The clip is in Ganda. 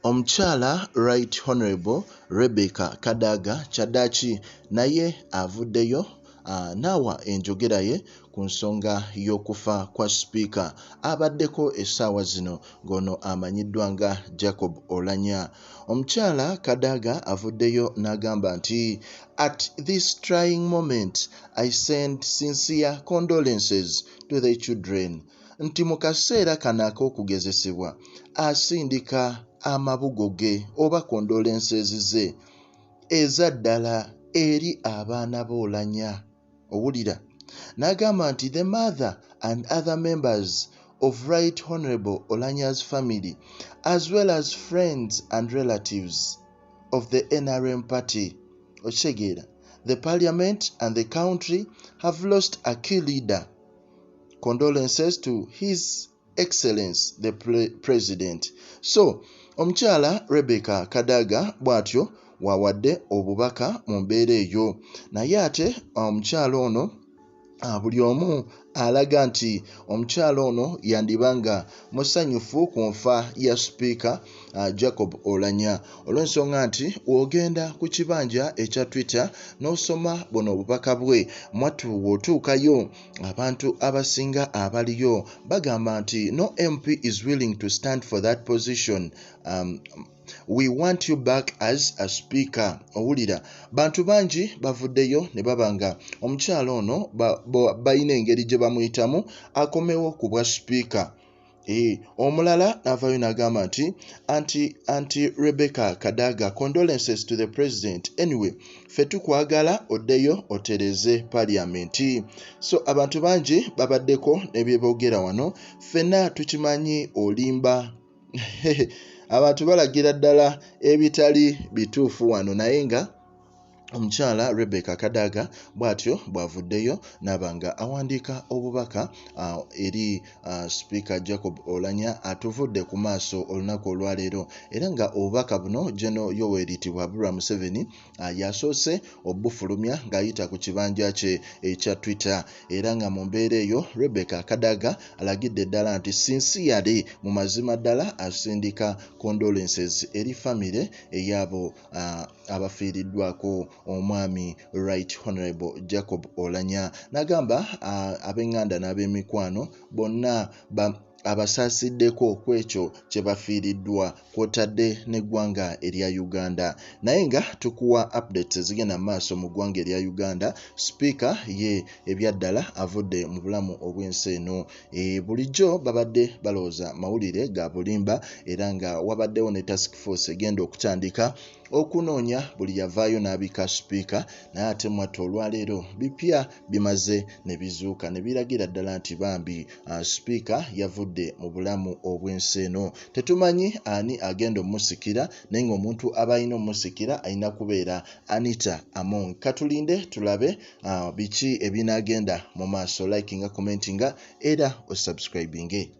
Omukyala Right Honourable Rebecca Kadaga kyaddaaki naye avuddeyo n'awa enjogera ye ku nsonga y'okufa kwa sipiika abaddeko essaawa zino ng'ono amanyiddwa nga Jacob Oulanyah. Omukyala Kadaga avuddeyo n'agamba nti at this trying moment I send sincere condolences to the children nti mu kaseera kano ak'okugezesebwa asindika amabugo ge oba condolences ze eza ddala eri abaana ba Oulanyah owulira n'agamba nti the mother and other members of Right Honourable Oulanyah's family as well as friends and relatives of the NRM party okitegeera the parliament and the country have lost a key leader. Condolences to His Excellence the President. So omukyala Rebecca Kadaga bw'atyo w'awadde obubaka mu mbeera eyo naye ate omukyala ono buli omu alaga nti omukyala ono yandiba nga musanyufu ku nfa ya sipiika Jacob Oulanyah olw'ensonga nti w'ogenda ku kibanja ekya Twitter n'osoma buno obubaka bwe mwattu w'otuukayo abantu abasinga abaliyo bagamba nti no MP is willing to stand for that position, we want you back as a speaker. Owulira bantu bangi bavuddeyo ne baba nga omukyala ono balina engeri gye bamuyitamu akomewo ku bwa sipiika. Omulala n'avaayo n'agamba nti anti Rebecca Kadaga, condolences to the president. Anyway, ffe tukwagala oddeyo otereeze parliament. So abantu bangi babaddeko ne bye boogera wano ffenna tukimanyi olimba abantu balagira ddala ebitali bituufu wano naye nga omukyala Rebecca Kadaga bw'atyo bw'avuddeyo n'aba nga awandiika obubaka eri sipiika Jacob Oulanyah atuvudde ku maaso olunaku olwaleero era nga obubaka buno General Yoweri Tibuhaburwa Museveni y'asoose obbufulumya ng'ayita ku kibanja kye ekya Twitter era nga mu mbeera eyo Rebecca Kadaga alagidde ddala nti sincerely mu mazima ddala asindika condolences eri famire ey'abo abafiiriddwako omwami Right Honourable Jacob Oulanyah n'agamba ab'eŋŋanda n'ab'emikwano bonna abasaasiddeko ku ekyo kye bafiiriddwa kw'otadde n'eggwanga erya Uganda. Naye nga tukuwa updates ezigenda mu maaso mu ggwanga erya Uganda, sipiika ye ebyaddala avudde mu bulamu obw'ensi eno. Bulijjo babadde balowooza mawulire ga bulimba era nga wabaddewo ne task force egenda okutandika okunoonya buli yavaayo n'abika sipiika naye ate mwattu olwaleero bipya bimaze ne bizuuka ne biragira ddala nti bambi sipiika yavudde mu bulamu obw'ensi eno. Tetumanyi ani agenda ommusikira naye ng'omuntu aba alina ommusikira alina kubeera Anita Among. Katulinde tulabe biki ebinaagenda mu maaso. Likinga, commentinga era osubscribinge.